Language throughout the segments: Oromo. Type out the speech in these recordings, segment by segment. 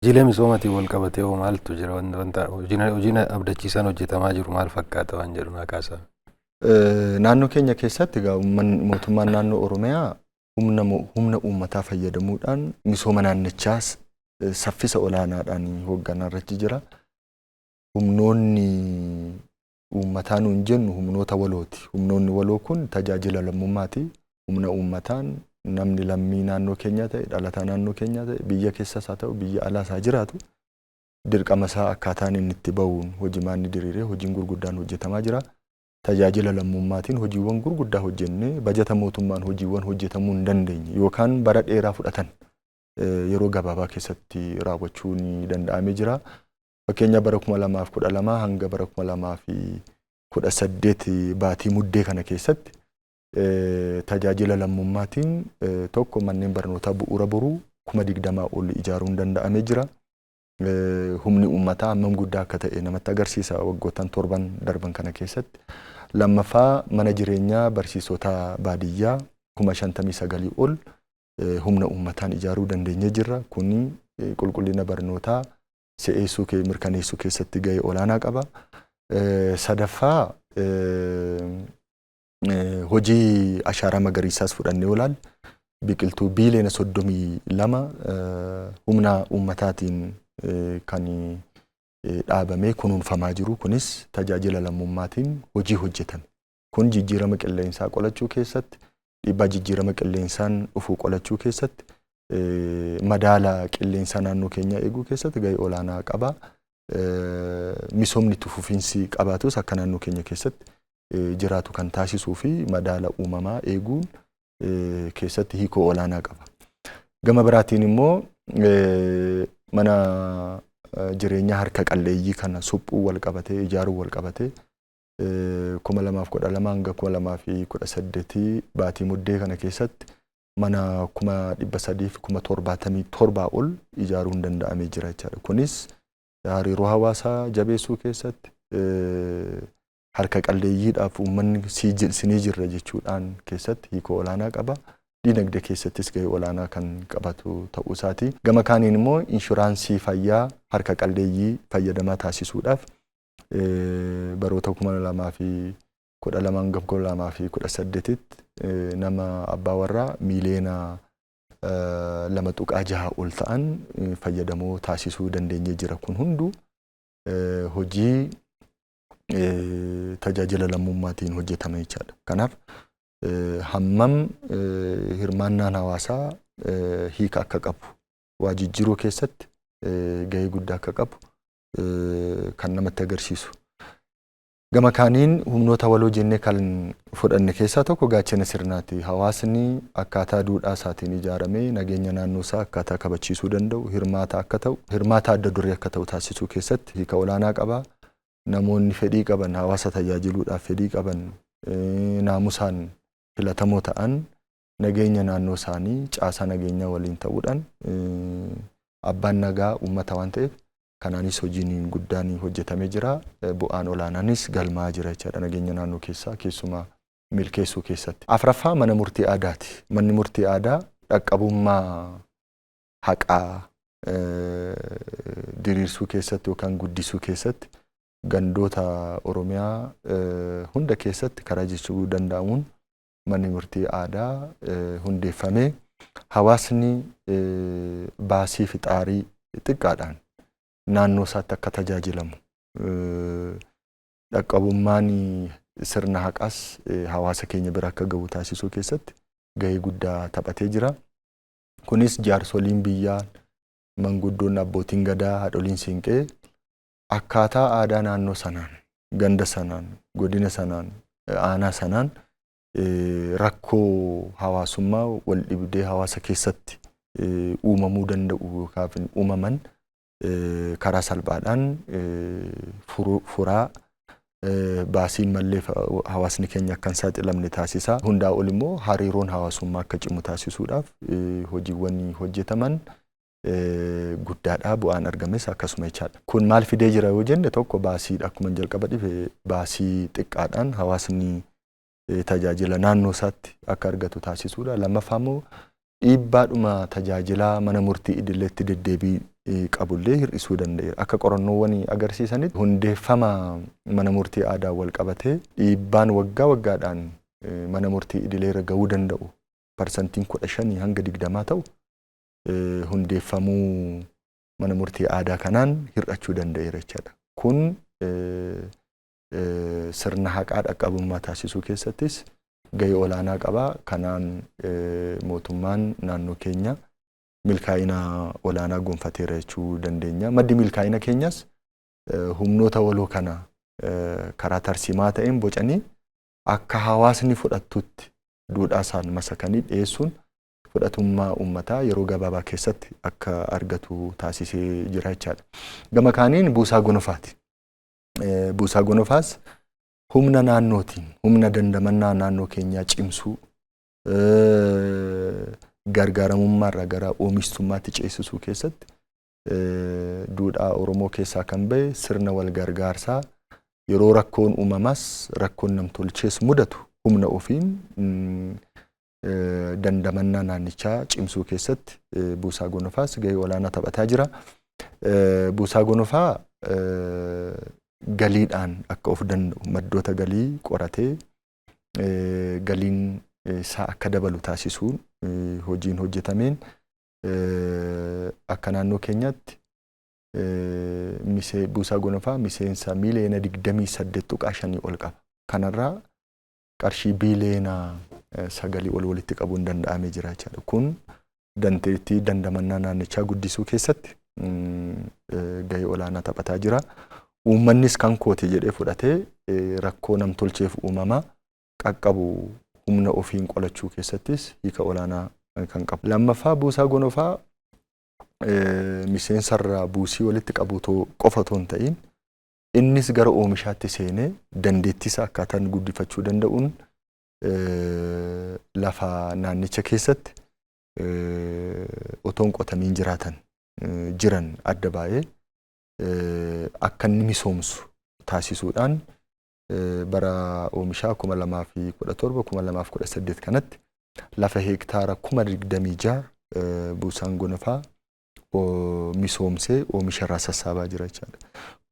Hojiilee misoomaatiin wal qabatee hoo maaltu jira? Wanta hojiin abdachiisaan hojjetamaa jiru maal fakkaata waan jedhu naa kaasaa. Naannoo keenya keessatti egaa mootummaan naannoo Oromiyaa humna uummataa fayyadamuudhaan misooma naannichaas saffisa olaanaadhaan hoogganaa irratti jira. Humnoonni uummataa nuun jennu humnoota walooti. Humnoonni waloo kun tajaajila lammummaati. Humna uummataan namni lammii naannoo keenyaa ta'e, dhalataa naannoo keenyaa ta'e, biyya keessas haa ta'u biyya alaas haa jiraatu, dirqama isaa akkaataan inni itti bahuun hojimaanni diriiree hojiin gurguddaan hojjetamaa jira. Tajaajila lammummaatiin hojiiwwan gurguddaa hojjennee bajata mootummaan hojiiwwan hojjetamuu hin dandeenye yookaan bara dheeraa fudhatan yeroo gabaabaa keessatti raawwachuu ni danda'amee jira. Fakkeenya bara 2012 hanga bara 2018 baatii Muddee kana keessatti tajaajila lammummaatiin tokko manneen barnootaa bu'uura boruu 20,000 ol ijaaruun danda'amee jira. Humni uummataa hammam guddaa akka ta'e namatti agarsiisa waggoottan torban darban kana keessatti. Lammaffaa, mana jireenyaa barsiisota baadiyyaa 59,000 ol humna uummataan ijaaruu dandeenyee jirra. Kuni qulqullina barnootaa si'eessuu mirkaneessuu keessatti gahee olaanaa qaba. Sadaffaa, hojii ashaaraa magariisaas fudhannee olaalle biqiltuu biiliyoona 32 humna uummataatiin kan dhaabamee kunuunfamaa jiru, kunis tajaajila lammummaatiin hojii hojjetame. Kun jijjiirama qilleensaa qolachuu keessatti, dhiibbaa jijjiirama qilleensaan dhufuu qolachuu keessatti, madaala qilleensaa naannoo keenyaa eeguu keessatti gahee olaanaa qaba. Misoomni itti fufiinsi qabaatus akka naannoo keenya keessatti jiraatu kan taasisuu fi madaala uumamaa eeguun keessatti hiikoo olaanaa qaba. Gama biraatiin immoo mana jireenyaa harka qalleeyyii kana suphuu wal qabatee, ijaaruu wal qabatee, 2012 hanga 2018 baatii Muddee kana keessatti mana 377,000 ol ijaaruun danda'amee jira jechaadha. Kunis hariiroo hawaasaa jabeessuu keessatti, harka qalleeyyiidhaaf uummanni sinii jirra jechuudhaan keessatti hiikoo olaanaa qaba. Diinagdee keessattis gahee olaanaa kan qabatu ta'uu isaati. Gama kaaniin immoo inshuraansii fayyaa harka qalleeyyii fayyadamaa taasisuudhaaf baroota 2012 hanga 2018tti nama abbaa warraa miiliyoona 2.6 ol ta'an fayyadamoo taasisuu dandeenyee jira. Kun hunduu hojii tajaajila lammummaatiin hojjetame jechaadha. Kanaaf hammam hirmaannaan hawaasaa hiika akka qabu, waa jijjiiruu keessatti gahee guddaa akka qabu kan namatti agarsiisu. Gama kaaniin humnoota waloo jennee kan fudhanne keessaa tokko gaachana sirnaati. Hawaasni akkaataa duudhaa isaatiin ijaaramee nageenya naannoo isaa akkaataa kabachiisuu danda'u, hirmaata akka ta'u, hirmaata adda duree akka ta'u taasisuu keessatti hiika olaanaa qaba. Namoonni fedhii qaban, hawaasa tajaajiluudhaaf fedhii qaban, naamusaan filatamoo ta'an nageenya naannoo isaanii caasaa nageenyaa waliin ta'uudhaan, abbaan nagaa uummata waan ta'eef, kanaanis hojiin guddaan hojjetamee jira. Bu'aan olaanaanis galmaa'aa jira jechaadha nageenya naannoo keessaa keessumaa milkeessuu keessatti. Afraffaa, mana murtii aadaati. Manni murtii aadaa dhaqqabummaa haqaa diriirsuu keessatti yookaan guddisuu keessatti gandoota Oromiyaa hunda keessatti karaa jechuu danda'amuun manni murtii aadaa hundeeffamee hawaasni baasii fi xaarii xiqqaadhaan naannoo isaatti akka tajaajilamu, dhaqqabummaan sirna haqaas hawaasa keenya bira akka gahu taasisuu keessatti gahee guddaa taphatee jira. Kunis jaarsoliin biyyaa, manguddoonni, abbootiin gadaa, haadholiin siinqee akkaataa aadaa naannoo sanaan, ganda sanaan, godina sanaan, aanaa sanaan rakkoo hawaasummaa, wal dhibdee hawaasa keessatti uumamuu danda'u yookaan uumaman karaa salphaadhaan furaa, baasiin mallee hawaasni keenya akka hin saaxilamne taasisa. Hundaa ol immoo hariiroon hawaasummaa akka cimu taasisuudhaaf hojiiwwan hojjetaman guddaadha, bu'aan argames akkasuma jechaadha. Kun maal fidee jira yoo jenne, tokko baasiidha, akkuma jalqaba dhife baasii xiqqaadhaan hawaasni tajaajila naannoo isaatti akka argatu taasisuudha. Lammaffaa immoo dhiibbaadhuma tajaajilaa mana murtii idileetti deddeebii qabullee hir'isuu danda'eera. Akka qorannoowwan agarsiisanitti, hundeeffama mana murtii aadaa wal qabatee dhiibbaan waggaa waggaadhaan mana murtii idileerra gahuu danda'u 15% hanga 20 ta'u hundeeffamuu mana murtii aadaa kanaan hir'achuu danda'eera jechaadha. Kun sirna haqaa dhaqqabummaa taasisuu keessattis gahee olaanaa qaba. Kanaan mootummaan naannoo keenya milkaa'ina olaanaa gonfateera jechuu dandeenya. Maddi milkaa'ina keenyas humnoota waloo kana karaa tarsiimaa ta'een bocanii akka hawaasni fudhattutti duudhaa isaan masakanii dhiyeessuun fudhatummaa uummataa yeroo gabaabaa keessatti akka argatu taasisee jira jechaadha. Gama kaaniin buusaa gonofaati. Buusaa gonofaas humna naannootiin, humna dandamannaa naannoo keenyaa cimsuu, gargaaramummaarraa gara oomishtummaatti ceesisuu keessatti duudhaa Oromoo keessaa kan bahe sirna wal gargaarsaa, yeroo rakkoon uumamaas rakkoon namtolchees mudatu humna ofiin dandamannaa naannichaa cimsuu keessatti buusaa gonofaas gahee olaanaa taphataa jira. Buusaa gonofaa galiidhaan akka of danda'u maddoota galii qoratee galiin isaa akka dabalu taasisuun hojiin hojjetameen akka naannoo keenyaatti buusaa gonofaa miseensa miiliyoona 28.5 ol qaba. Kanarraa qarshii biiliyoona 9 ol walitti qabuun danda'amee jira jechaadha. Kun dandeettii dandamannaa naannichaa guddisuu keessatti gahee olaanaa taphataa jira. Uummannis kan kooti jedhee fudhatee rakkoo namtolcheef uumamaa qaqqabu humna ofiin qolachuu keessattis hiika olaanaa kan qabu. Lammaffaa, buusaa gonofaa miseensarraa buusii walitti qabu qofa otoo hin ta'in, innis gara oomishaatti seenee dandeettii isaa akkaataan guddifachuu danda'uun lafa naannicha keessatti otoo hin qotamiin jiraatan jiran adda baay'ee akka inni misoomsu taasisuudhaan bara oomishaa 2017, 2018 kanatti lafa heektaara 26,000 buusaan gonofaa misoomsee oomisha irraa sassaabaa jira jechaadha.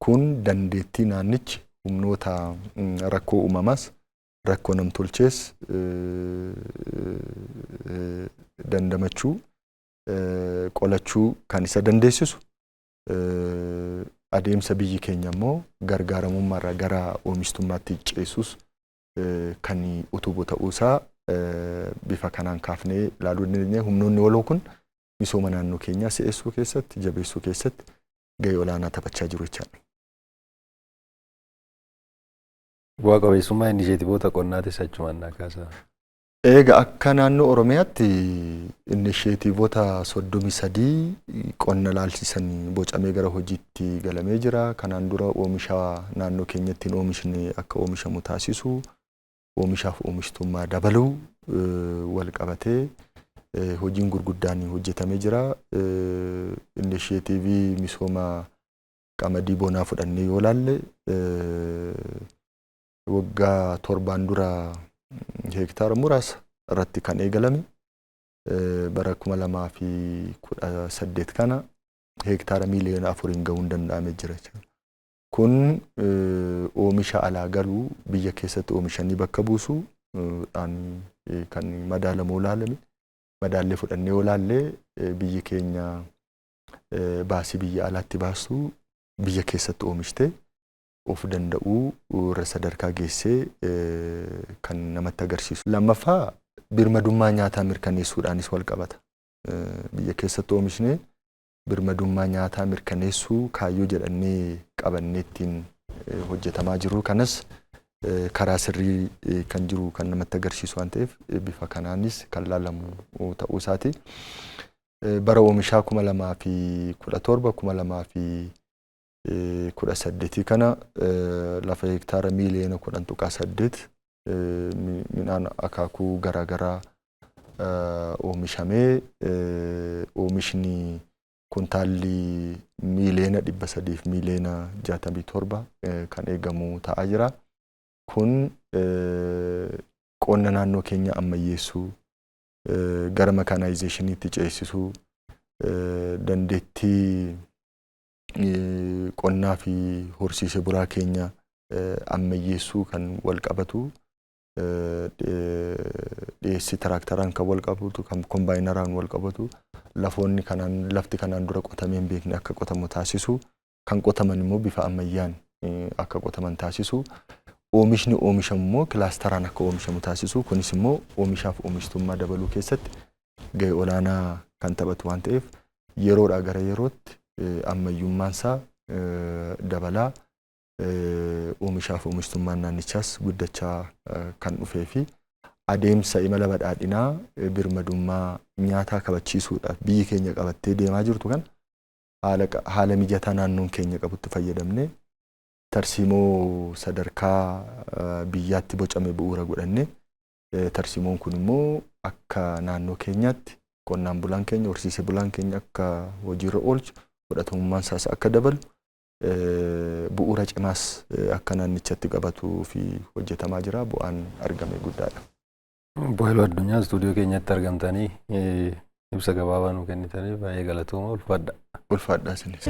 Kun dandeettii naannichi humnoota rakkoo uumamaas rakkoo namtolchees dandamachuu, qolachuu kan isa dandeessisu, adeemsa biyyi keenya immoo gargaaramummaarraa gara oomishtummaatti ceesus kan utubu ta'uusaa bifa kanaan kaafnee ilaaluu dandeenya. Humnoonni waloo kun misooma naannoo keenyaa si'eessuu keessatti, jabeessuu keessatti gahee olaanaa taphachaa jiru jechaadha. Bu'aa qabeessummaa inisheetivoota qonnaatis achumaan naa kaasaa. Egaa akka naannoo Oromiyaatti inisheetiivota 33 qonna laalchisan bocamee gara hojiitti galamee jira. Kanaan dura oomisha naannoo keenyatti hin oomishne akka oomishamu taasisu, oomishaaf oomishtummaa dabaluu wal qabatee hojiin gurguddaan hojjetamee jira. Inisheetiivii misooma qamadii bonaa fudhannee yoo ilaalle, waggaa 7n dura heektaara muraasa irratti kan eegalame bara 2018 kana heektaara miiliyoona 4n gahuun danda'amee jira jechuudha. Kun oomisha alaa galuu biyya keessatti oomishanii bakka buusuu dhaan kan madaalamu ilaalame, madaallee fudhannee yoo ilaalle, biyyi keenya baasii biyya alaatti baastu biyya keessatti oomishtee of danda'uu irra sadarkaa geessee kan namatti agarsiisu. Lammaffaa, birmadummaa nyaataa mirkaneessuudhaanis wal qabata. Biyya keessatti oomishnee birmadummaa nyaataa mirkaneessuu kaayyoo jedhannee qabannee ittiin hojjetamaa jiru kanas karaa sirrii kan jiru kan namatti agarsiisu waan ta'eef, bifa kanaanis kan laalamu ta'uu isaati. Bara oomishaa 2017, 2018 kana lafa hektaara miiliyoona 10.8 midhaan akaakuu garaagaraa oomishamee oomishni kuntaalli miiliyoona 300 fi miiliyoona 67 kan eegamu ta'aa jira. Kun qonna naannoo keenya ammayyeessuu, gara mekaanaayizeeshiniitti ceesisuu, Dandeettii qonnaa fi horsiise bulaa keenya ammayyeessuu kan wal qabatu, dhiyeessii tiraaktaraan kan wal qabatu, kan kombaayinaraan wal qabatu, lafoonni kanaan lafti kanaan dura qotamee hin beekne akka qotamu taasisu, kan qotaman immoo bifa ammayyaan akka qotaman taasisu, oomishni oomishamu immoo kilaasteraan akka oomishamu taasisu. Kunis immoo oomishaaf oomishtummaa dabaluu keessatti gahee olaanaa kan taphatu waan ta'eef, yeroodhaa gara yerootti ammayyummaan isaa dabalaa, oomishaaf oomishtummaan naannichaas guddachaa kan dhufee fi adeemsa imala badhaadhinaa birmadummaa nyaataa kabachiisuudhaaf biyyi keenya qabattee deemaa jirtu kan haala mijataa naannoon keenya qabutti fayyadamnee, tarsiimoo sadarkaa biyyaatti bocame bu'uura godhannee, tarsiimoon kun immoo akka naannoo keenyaatti qonnaan bulaan keenya, horsiisee bulaan keenya akka hojiirra oolchu, fudhatamummaan isaas akka dabalu, bu'uura cimaas akka naannichatti qabatuu fi hojjetamaa jira. Bu'aan argame guddaadha. Obbo Haayiluu Addunyaa, istuudiyoo keenyatti argamtanii ibsa gabaabaa nuu kennitanii baay'ee galatooma, ulfaadha. Ulfaadhaa isinis.